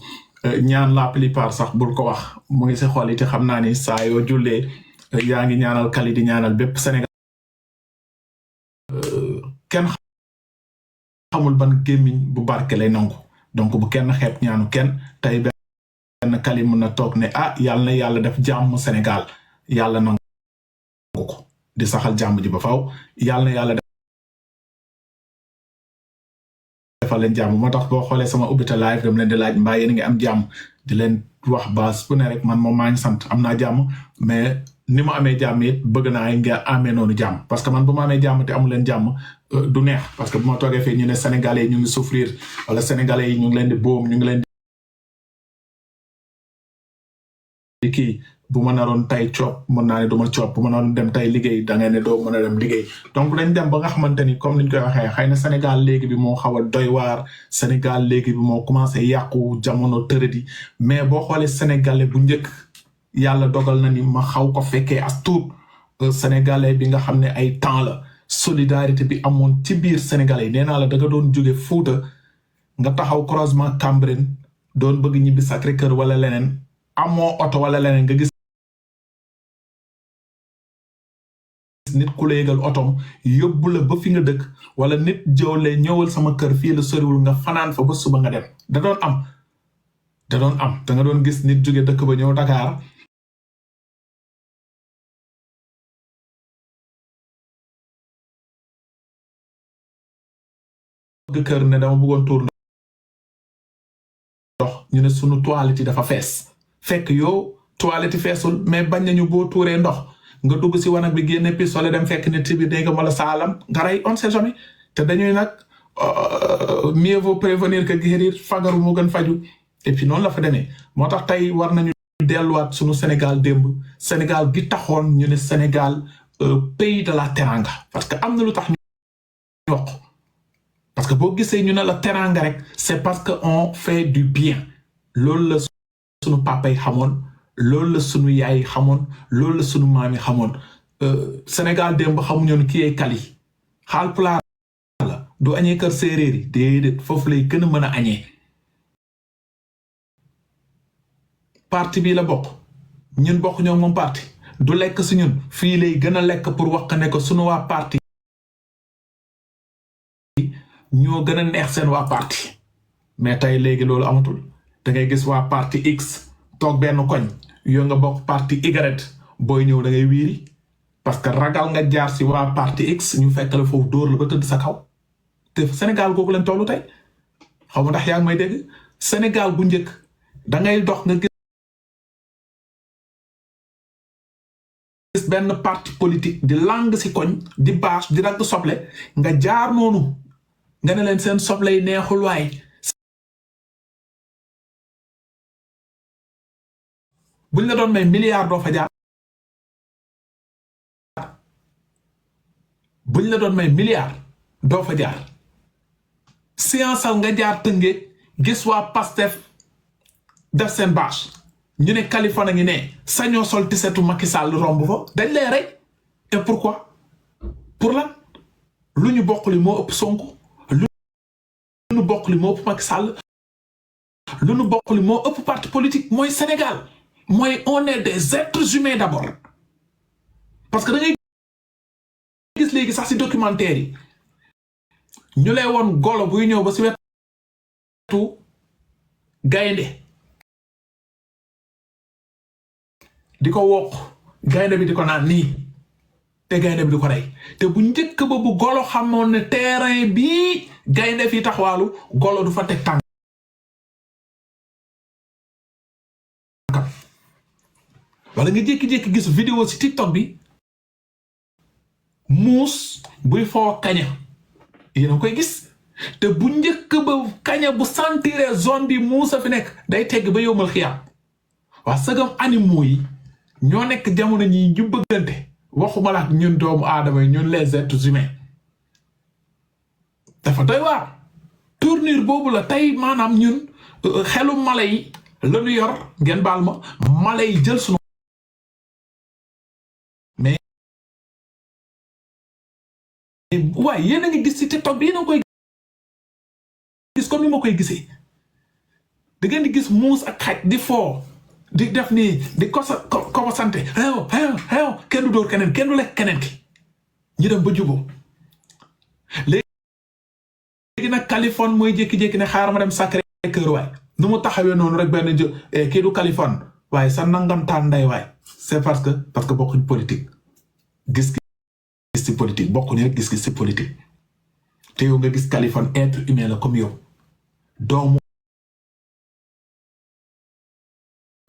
ñaan la plupart sax bul ko wax mu ngi si xol yi te xam naa ni saa yoo jullee yaa ngi ñaanal Kali di ñaanal bépp Sénégal kenn xamul ban gémmiñ bu barke lay nangu donc bu kenn xeeb ñaanu kenn tey benn Kali mën na toog ne yàlla na yàlla def jàmm Sénégal yàlla nangu ko di saxal jàmm ji ba faw yàlla na yàlla defal leen jàmm moo tax boo xoolee sama ubbite live dama leen di laaj mbaa yéen ngi am jàmm di leen wax base bu ne rek man moom maa ngi sant am naa jàmm mais ni ma amee jàmm it bëgg naa nga amee noonu jàmm parce que man bu ma amee jàmm te amu leen jàmm du neex parce que bu ma toogee fii ñu ne Sénégalais yi ñu ngi souffrir wala Sénégalais yi ñu ngi leen di boom ñu ngi leen di kii bu ma naroon tey coop mën naa ne du ma coop bu ma naroon dem tey liggéey da ngay ne doo mën a dem liggéey donc dañ dem ba nga xamante ni comme niñ koy waxee xëy na Sénégal léegi bi moo xaw a doy waar Sénégal léegi bi moo commencé yàqu jamono tërëdi mais boo xoolee Sénégalais bu njëkk yàlla dogal na ni ma xaw ko fekkee as tuut Sénégalais bi nga xam ne ay temps la solidarité bi amoon ci biir Sénégalais yi nee naa la da nga doon jóge Fuuta nga taxaw croisement Cambérène doon bëgg ñibbi Sacré-Cœur wala leneen amoo oto wala leneen nga gis nit ku la yëgal otom yóbbu la ba fi nga dëkk wala nit jëwle ñëwal sama kër fii la soriwul nga fanaan fa ba suba nga dem da doon am da nga doon gis nit jóge dëkk ba ñëw Dakar kër ne dama bëggoon tuur ndox ñu ne sunu toilette yi dafa fees fekk yow toilette yi feesul mais bañ nañu boo tuuree ndox nga dugg si wanag bi génne pistolet dem fekk ne ci biir dégg nga wala saalam nga rey on sait jamais te dañuy nag mieux vaut prévenir que guérir fagaru moo gën faju et puis noonu la fa demee moo tax tey war nañu delluwaat sunu Sénégal démb Sénégal gi taxoon ñu ne Sénégal pays de la teranga parce que am na lu tax ñu wax parce que boo gisee ñu ne la teranga rek c'est parce que on fait du bien loolu la sunu papa yi xamoon loolu la sunu yaay yi xamoon loolu la sunu maam yi xamoon Sénégal démb xamuñu ne kii ay Kali Haalpulaar la du añee kër séeréer yi déedéet foofu lay gën a mën a añee parti bii la bokk ñun bokk ñoo moom parti du lekk si ñun fii lay gën a lekk pour wax ne ko sunu waa parti ñoo gën a neex seen waa parti mais tey léegi loolu amatul da ngay gis waa parti X toog benn koñ yoo nga bokk parti Y booy ñëw da ngay wiiri parce que ragal nga jaar si waa parti X ñu fekk la foofu dóor la ba tëdd sa kaw te Sénégal googu lañ tollu tey xaw ma ndax yaa ngi may dégg Sénégal bu njëkk da ngay dox nga gis benn parti politique di lang si koñ di bâche di dagg soble nga jaar noonu nga ne leen seen soble yi neexul waay buñ la doon may milliard doo fa jaar buñ la doon may milliard doo fa jaar séanceal nga jaar Tëngéej gis waa Pastef def seen bâche ñu ne Kaliphone a ngi ne sañoo sol tisetu Macky Sall romb fa dañ lay rey et pourquoi pour lan lu ñu bokk li moo ëpp Sonko lu ñu bokk li moo ëpp Macky Sall lu ñu bokk li moo ëpp parti politique mooy Sénégal mooy on est des êtres humains d'abord parce que da ngay gis léegi sax ci documentaire yi ñu lay woon golo buy ñëw ba ci wetu gaynde di ko wokk gaynde bi di ko naan nii te gaynde bi di ko rey te bu njëkk ba bu golo xamoon ne terrain bii gaynde fi taxawaalu golo du fa teg tànk wala nga jékki-jékki gis vidéo ci TikTok bi muus buy foo kaña yéen a koy gis te bu njëkk ba kaña bu sentiré zone bi muus a fi nekk day tegg ba yowmal xiyaam waa sagam animaux yi ñoo nekk jamono ñi ñu bëggante waxuma la ñun doomu aadama yi ñun les êtres humains dafa doy waar tournure boobu la tey maanaam ñun xelu mala yi la ñu yor ngeen baal ma mala yi jël sunu mais waaye yéen a ngi gis ci TikTok bi yéen a koy gis comme ni ma koy gisee da ngeen di gis muus ak xaj di foo di def nii di ko sante xew kenn du dóor keneen kenn du lekk keneen ki ñu dem ba juboo léegi nag Kaliphone mooy jékki-jékki ne xaaral ma dem Sacré-Cœur waay nu mu taxawee noonu rek benn kii du Kaliphone waaye sa nangam taan nday waay c'est parce que bokkuñ politique gis ci politique bokkuñu rek gis ci politique te yow nga gis Kaliphone être humain la comme yow doomu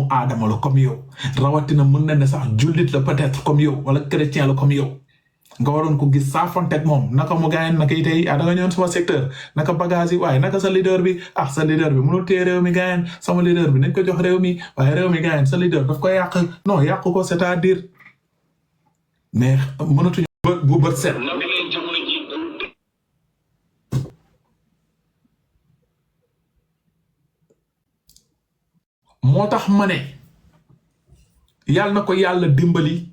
aadama la comme yow rawatina mën na ne sax jullit la peut-être comme yow wala chrétien la comme yow nga waroon ko gis saafonteeg moom naka mu gaañ naka yi tey da nga ñëwoon sama secteur naka bagage yi waaye naka sa leader bi sa leader bi mënul téye réew mi gaañ sama leader bi nañ ko jox réew mi waaye réew mi gaañ sa leader daf ko yàq non yàq ko c'est-à-dire mais mënatuñu bu bët set moo tax ma ne yàlla na ko yàlla dimbali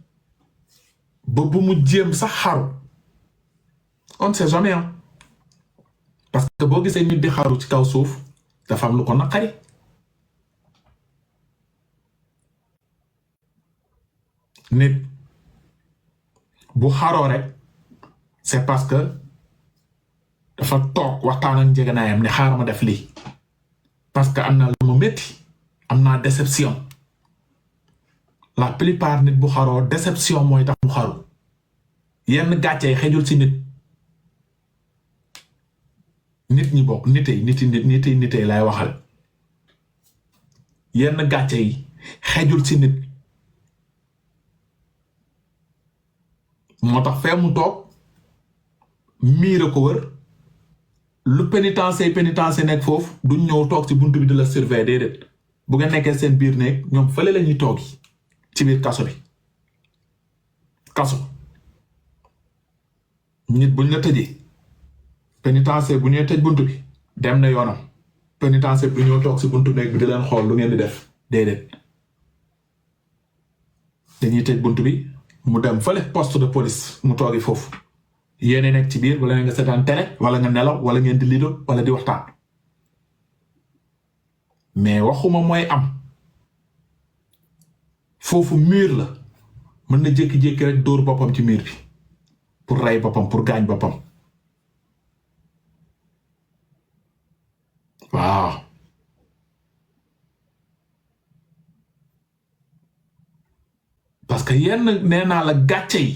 ba bu mu jéem sax xaru on ne sait jamais parce que boo gisee nit di xaru ci kaw suuf dafa am lu ko naqari nit bu xaroo rek c'est parce que dafa toog waxtaan ak njëganaayam ne xaaral ma def lii parce que am na lu ma métti am naa déception la plupart nit bu xaroo déception mooy tax mu xaru yenn gàcce yi xejul ci nit ñi bokk nitey lay waxal yenn gàcce yi xejul ci nit moo tax fee mu toog miir a ko wër lu pénitencier nekk foofu duñ ñëw toog ci buntu bi di la surveiller déedéet bu nga nekkee seen biir néeg ñoom fële la ñuy toogi ci biir kaso bi kaso nit buñ la tëjee pénitencier bu ñuy tëj buntu bi dem na yoonam pénitencier bu ñëw toog ci buntu néeg bi di leen xool lu ngeen di def déedéet dañuy tëj buntu bi mu dem fële poste de police mu toogi foofu yéene nekk ci biir wala nga seetaan télé wala nga nelaw wala ngeen di lido wala di waxtaan mais waxuma mooy am foofu mur la mën na jékki-jékki rek dóor boppam ci mur bi pour rey boppam pour gaañ boppam waaw parce que yenn nee naa la gàcce yi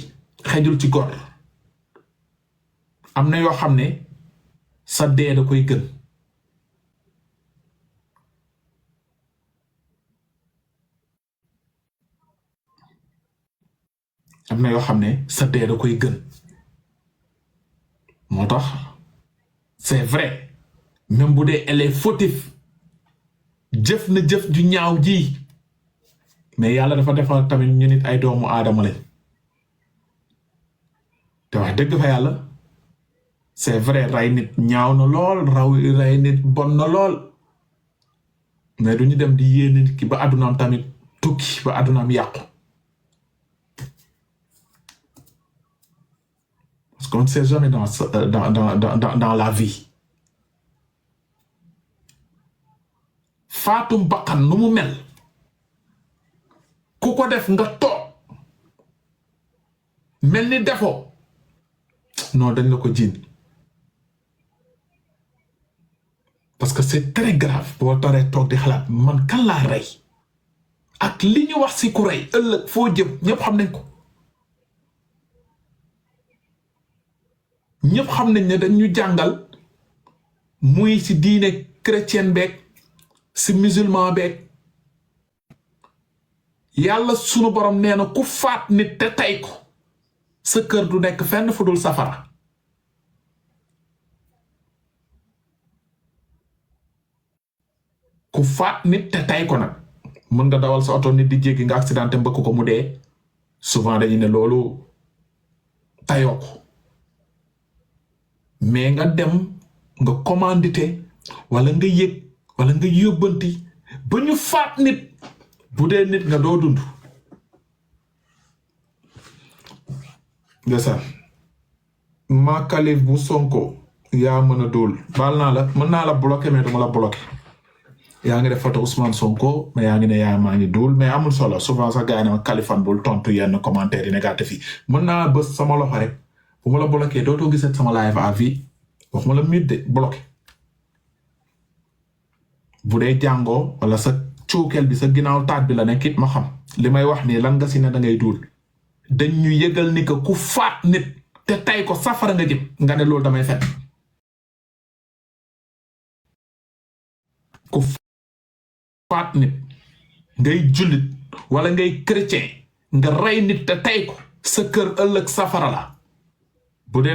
xejul ci góor am na yoo xam ne sa dee da koy gën am na yoo xam ne sa dee da koy gën moo tax c'est vrai même bu dee elle est fautive jëf na jëf ju ñaaw ji mais yàlla dafa defal tamit ñu nit ay doomu aadama lañ te wax dëgg fa yàlla c'est vrai ray nit ñaaw na lool ray nit bon na lool mais duñu dem di yéene nit ki ba àddunaam tamit tukki ba àddunaam yàqu parce qu'on ne sait jamais dans la vie faatum bakkan nu mu mel ku ko def nga toog mel ni defoo non dañ la ko jiin parce que c'est très grave boo taree toog di xalaat man kan laa rey ak li ñu wax si ku rey ëllëg foo jëm ñëpp xam nañ ko ñëpp xam nañ ne dañ ñu jàngal muy si diine chrétienne beeg si musulman beeg yàlla sunu borom nee na ku faat nit te tey ko sa kër du nekk fenn fu dul safara ku faat nit te tey ko nag mën nga dawal sa oto nit di jéggi nga accidenté mbëkk ko mu dee souvent dañu ne loolu tayoo ko mais nga dem nga commandité wala nga yëg wala nga yóbbanti ba ñu faat nit bu dee nit nga doo dund ndeysaan ma kalif bu Sonko yaa mën a dóol baal naa la mën naa la bloqué mais duma la bloqué yaa ngi def photo Ousmane Sonko mais yaa ngi ne yaa maa ngi dóol mais amul solo souvent sax gars yi ne ma kalifan bul tontu yenn commentaire yi négatif yi mën naa bës sama loxo rek bu ma la bloqué dootoo gisat sama live à vie wax ma la mute de bloqué bu dee jàngoo wala sa cuukeel bi sa ginnaaw taat bi la nekk it ma xam li may wax nii lan nga si ne da ngay duul dañ ñu yëgal ni que ku faat nit te tay ko safara nga jëm nga ne loolu damay fen ku faat nit ngay jullit wala ngay chrétien nga rey nit te tay ko sa kër ëllëg safara la bu dee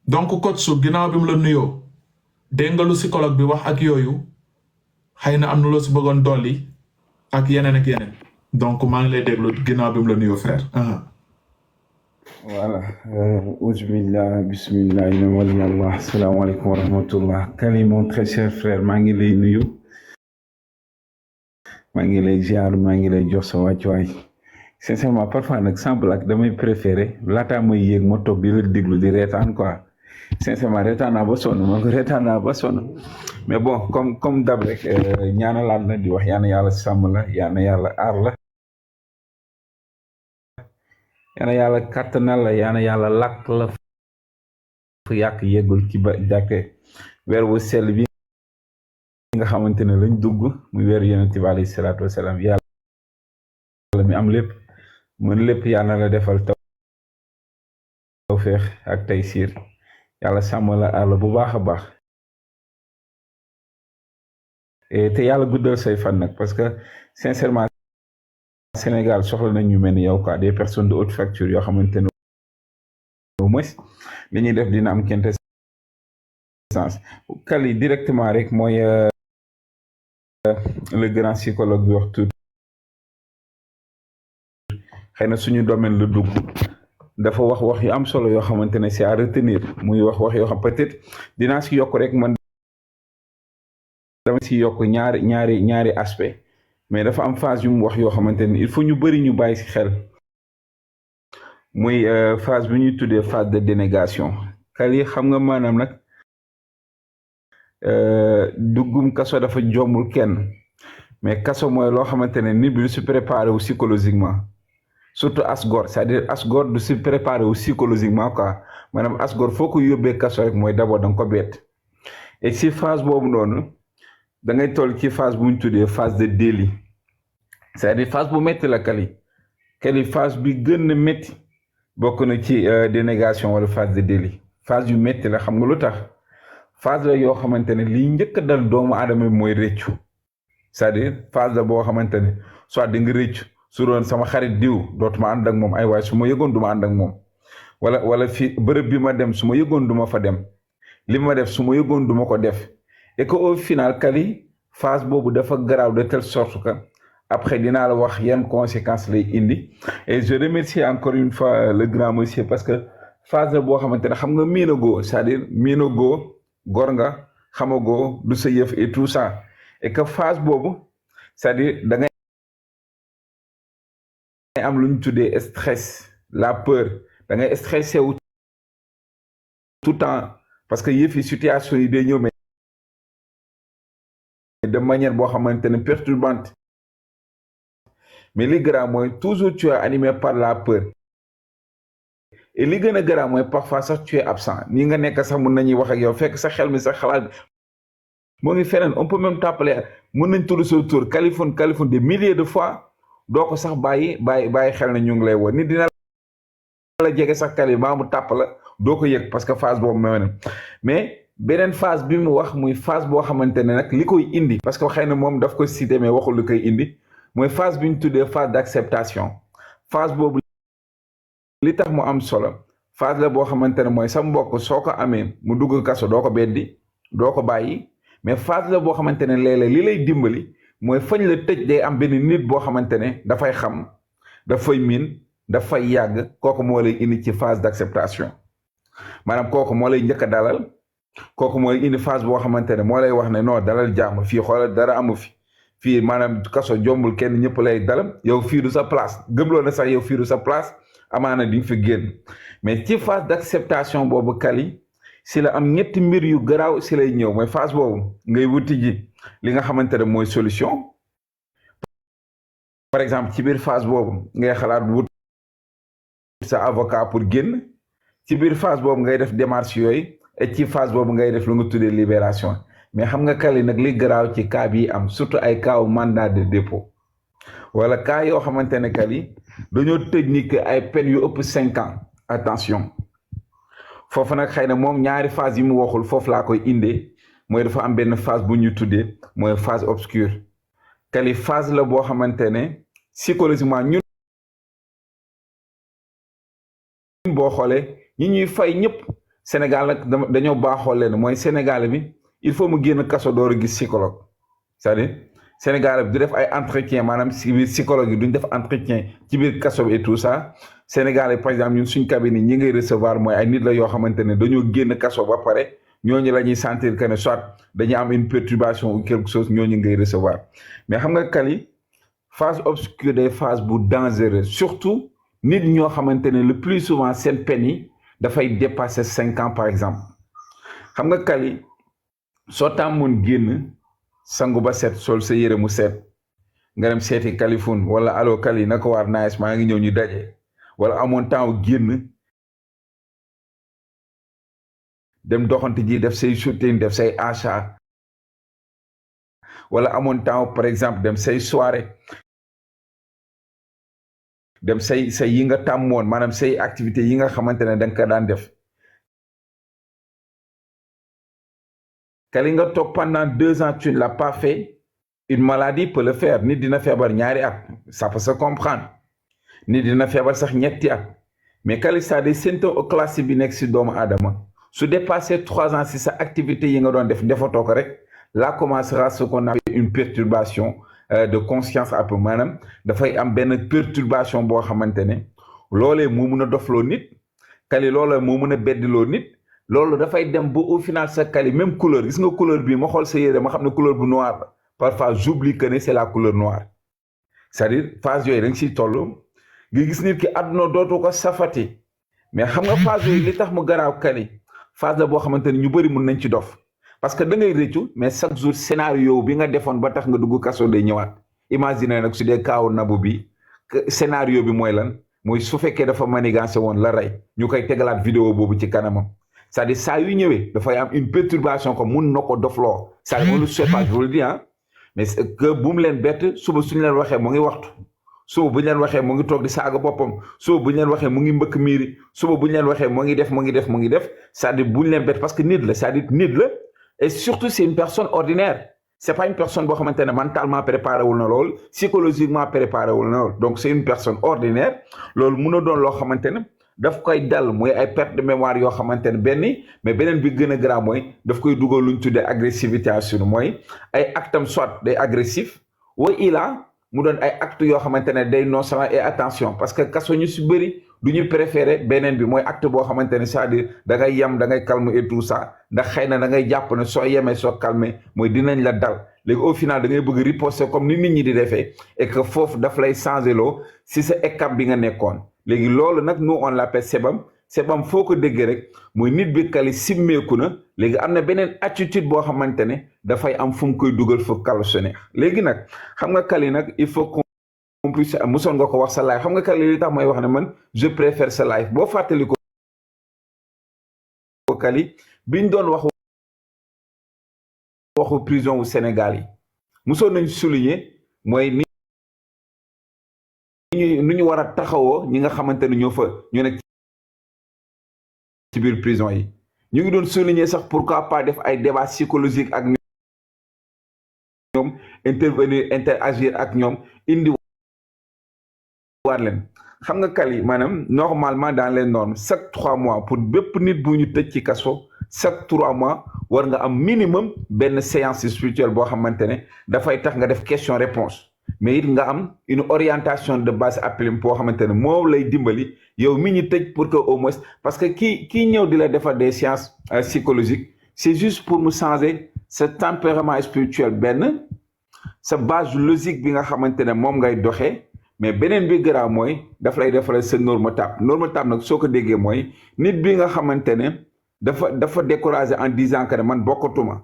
donc coach su ginnaaw bi mu la nuyoo dégg nga lu psychologue bi wax ak yooyu xëy na am na loo si bëggoon dolli ak yeneen donc maa ngi lay déglu ginnaaw bi mu la nuyoo frère. voilà ousbillah bismillah ina wali allah asalaamaaleykum wa rahmatullah Kali mon très cher frère maa ngi lay nuyu maa ngi lay ziar maa ngi lay jox sa wàccuwaay sincèrement parfois nag simple ak damay préféré laataa may yéeg ma toog di la déglu di reetaan quoi sincèrement reetaan naa ba sonn mais bon comme dab rek ñaanalaat na di wax yaana yàlla sàmm la yaana yàlla aar la yaana yàlla kàttanal la yaana yàlla làkk la fu yàq yeggul ci ba jàkke weer wu sell bi nga xamante ne lañ dugg muy weer yonent bi alayhi salaatu wasalaam yàlla mi am lépp mën lépp yàlla la defal tawfeex ak taysiir yàlla sàmm la aar la bu baax a baax te yàlla guddal say fan nag parce que sincèrement Sénégal soxla nañ ñu mel ni yow quoi des personnes de haute facture yoo xamante ne au moins li ñuy def dina am quintessence Kali directement rek mooy le grand psychologue bi wax tout xëy na suñu domaine la dugg dafa wax yu am solo yoo xamante ne c'est à retenir muy wax yoo xam peut-être dinaa si yokk rek man dama si yokk ñaari aspect mais dafa am phase yu mu wax yoo xamante ne il faut ñu bëri ñu bàyyi si xel muy phase bi ñuy tuddee phase de dénégation Kali xam nga maanaam nag duggum kaso dafa jombul kenn mais kaso mooy loo xamante ne nit bi du si préparé wu psychologiquement surtout asgor c'est-à-dire asgor du si préparé wu psychologiquement quoi maanaam asgor foo ko yóbbee kaso rek mooy d'abord da nga ko bett et si phase boobu noonu da ngay toll ci phase bu ñu tuddee phase de délit c'est-à-dire phase bu métti la Kali phase bi gën a métti bokk na ci dénégation wala phase de délit phase yu métti la xam nga lu tax phase la yoo xamante ne liy njëkk a dal doomu aadama bi mooy rëccu c'est-à-dire phase la boo xamante ne soit di nga rëccu su doon sama xarit diw dootuma ànd ak moom ay waay su ma yëgoon duma ànd ak moom wala fi bërëb bi ma dem su ma yëgoon duma fa dem li ma def su ma yëgoon duma ko def et que au final Kali phase boobu dafa garaaw de telle sorte que après dinaa la wax yan conséquences lay indi et je remercie encore une fois le grand monsieur parce que phase la boo xamante ne xam nga miinagoo c'est-à-dire miinagoo gor nga xamagoo du sa yëf et tout ça et que phase boobu c'est-à-dire da ngay am lu ñu tuddee stress la peur da ngay stressé wu tout le temps parce que yëf yi situation yi day ñëw mais de manière boo xamante ne perturbante mais li grave mooy toujours tu es animé par la peur et li gën a grave mooy parfois sax tu es absent nii nga nekk sax mun nañuy wax ak yow fekk sa xel mi sax xalaat moo ngi feneen on peut même t'appeler mun nañ tudd sa tur Kaliphone des milliers de fois doo ko sax bàyyi xel na ñu ngi lay woo nit dina la jege sax kali maa mu tàpp la doo ko yëg parce que phase boobu mais beneen phase bi mu wax muy phase boo xamante ne nag li koy indi parce que xëy na moom daf ko cité mais waxul li koy indi mooy phase bi ñu tuddee phase d'acceptation phase boobu li tax mu am solo phase la boo xamante ne mooy sa mbokk soo ko amee mu dugg kaso doo ko beddi doo ko bàyyi mais phase la boo xamante ne léeg-léeg li lay dimbali mooy fañ la tëj day am benn nit boo xamante ne dafay xam dafay miin dafay yàgg kooku moo lay indi ci phase d'acceptation maanaam kooku moo lay njëkk a dalal kooku mooy indi phase boo xamante ne moo lay wax ne non dalal jàmm fii xoolal dara amu fii maanaam kaso jombul kenn ñëpp lay dalal yow fii du sa place gëmloo na sax yow fii du sa place amaana di nga fi génn mais ci phase d'acceptation boobu Kali si la am ñetti mbir yu garaaw si lay ñëw mooy phase boobu ngay wuti ji li nga xamante ne mooy solution par exemple ci biir phase boobu ngay xalaat wut sa avocat pour génn ci biir phase boobu ngay def démarche yooyu et ci phase boobu ngay def lu nga tuddee libération mais xam nga Kali nag li garaaw ci cas bi am surtout ay cas mandat de dépôt wala cas yoo xamante ne Kali dañoo tëj ni que ay peine yu ëpp 5 ans attention foofu nag xëy na moom ñaari phase yi mu waxul foofu laa koy indee mooy dafa am benn phase bu ñu tuddee mooy phase obscure Kali phase la boo xamante ne psychologiquement ñun boo xoolee ñi ñuy fay ñëpp Sénégal nag dañoo baaxoo leen mooy Sénégal bi il faut mu génn kaso door a gis psychologue c'est-à-dire Sénégal bi du def ay entretien maanaam si biir psychologue yi duñ def entretien ci biir kaso bi et tout ça Sénégal yi par exemple ñun suñ cabinet ñi ngay recevoir mooy ay nit la yoo xamante ne dañoo génn kaso ba pare ñooñu la ñuy sentir que ne soit dañuy am une perturbation ou quelque chose ñooñu ngay recevoir mais xam nga Kali phase obscure des phases bu dangereux surtout nit ñoo xamante ne le plus souvent seen peine yi dafay dépasser 5 ans par exemple xam nga Kali soo tàmmoon génn sangu ba set sol sa yére mu set nga dem seeti Kaliphone wala allo Kali na ko waar nice maa ngi ñëw ñu daje wala amoon temps génn dem doxante ji def say shooting def say achat wala amoon temps par exemple dem say soirée dem say yi nga tàmmoon maanaam say activité yi nga xamante ne da nga ko daan def Kali nga toog pendant 2 ans tu ne l'as pas fait une maladie peut le faire nit dina feebar ñaari at ça peut se comprendre nit dina feebar sax ñetti at mais Kali ça des symptômes classiques bi nekk si doomu aadama su dépassé 3 ans si sa activité yi nga doon def defatoo ko rek là commencera ce qu'on appelle une perturbation de conscience un peu maanaam dafay am benn perturbation boo xamante ne loolee moo mun a dofloo nit Kali loolee moo mun a beddiloo nit loolu dafay dem ba au final sa Kali même couleur gis nga couleur bi ma xool sa yére ma xam ne couleur bu noir la parfois j'oublie que ne c'est la couleur noire c'est-à-dire phase yooyu da nga siy toll nga gis nit ki àdduna dootu ko safati mais xam nga phase yooyu li tax mu garaaw Kali phase la boo xamante ne ñu bëri mun nañ ci dof parce que da ngay rëccu mais chaque jour scénario bi nga defoon ba tax nga dugg kaso day ñëwaat imagine nag su dee kaaw nabu bi scénario bi mooy lan mooy su fekkee dafa manigancé woon la rey ñu koy tegalaat vidéo boobu ci kanamam c'est-à-dire saa yu ñëwee dafay am une perturbation comme mun na ko dofloo c'est-à-dire on le sait pas je vous le dis mais que bu mu leen bett suba suñu leen waxee mu ngi waxtu suba bu ñu leen waxee mu ngi toog di saaga boppam suba bu ñu leen waxee mu ngi mbëkk miiri suba bu ñu leen waxee mu ngi def c'est-à-dire bu ñu leen bett parce que nit la c'est-à-dire nit la et surtout c'est une personne ordinaire c'est pas une personne boo xamante ne mentalement préparé wul na lool psychologiquement préparé wul na lool donc c'est une personne ordinaire loolu mun a doon loo xamante ne daf koy dal mooy ay perte de mémoire yoo xamante ne mais beneen bi gën a grave mooy daf koy dugal luñ tuddee agressivité assume mooy ay actam soit day agressif wa ila mu doon ay acte yoo xamante ne day nonchalant et attention parce que kaso ñu si bëri du ñu préféré beneen bi mooy acte boo xamante ne c'est-à-dire da ngay yem da ngay calme et tout ça ndax xëy na da ngay jàpp ne soo yemee soo calmé mooy dinañ la dal léegi au final da ngay bëgg riposter comme ni nit ñi di defee et que foofu daf lay changer loo si sa étape bi nga nekkoon léegi loolu nag nous on l'appelle sebam foo ko déggee rek mooy nit bi kali simmeeku na léegi am na beneen attitude boo xamante ne dafay am fu mu koy dugal fu kal su neex léegi nag xam nga kali nag il faut qu'on puisse musoon nga ko wax sa live xam nga kali li tax may wax ne man je préfère sa live boo fàttali ko kali biñ doon waxu prison wu Sénégal yi musoon nañ souligner mooy ni ñu war a taxawoo ñi nga xamante ne ñoo nekk ci biir prison yi ñu ngi doon souligner sax pourquoi pas def ay débat psychologique ak ñoom interagir ak ñoom indi waar leen xam nga kali maanaam normalement dans les normes chaque 3 mois pour bépp nit bu ñu tëj ci kaso chaque 3 mois war nga am minimum benn séance spirituelle boo xamante ne dafay tax nga def question réponse mais it nga am une orientation de base appelée boo xamante ne moo lay dimbali yow mi ñu tëj pour que au moins parce que kii ñëw di la defar des sciences psychologiques c'est juste pour mu changer sa tempérament spirituel benn sa base logique bi nga xamante ne moom ngay doxee mais beneen bi garaaw mooy daf lay defaral sa normotape nag soo ko déggee mooy nit bi nga xamante ne dafa découragé en disant que ne man bokkatuma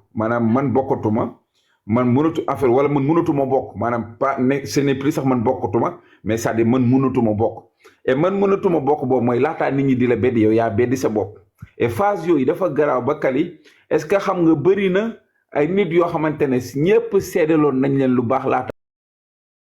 man mënatuma bokk maanaam pas ne ce n'est plus sax man bokkatuma mais c'est-à-dire man mënatuma bokk et man mënatuma bokk boobu mooy laataa nit ñi di la beddi yow yaa beddi sa bopp et phase yooyu dafa garaaw ba kali est-ce que xam nga bëri na ay nit yoo xamante ne ñëpp seedaloon nañ leen lu baax laata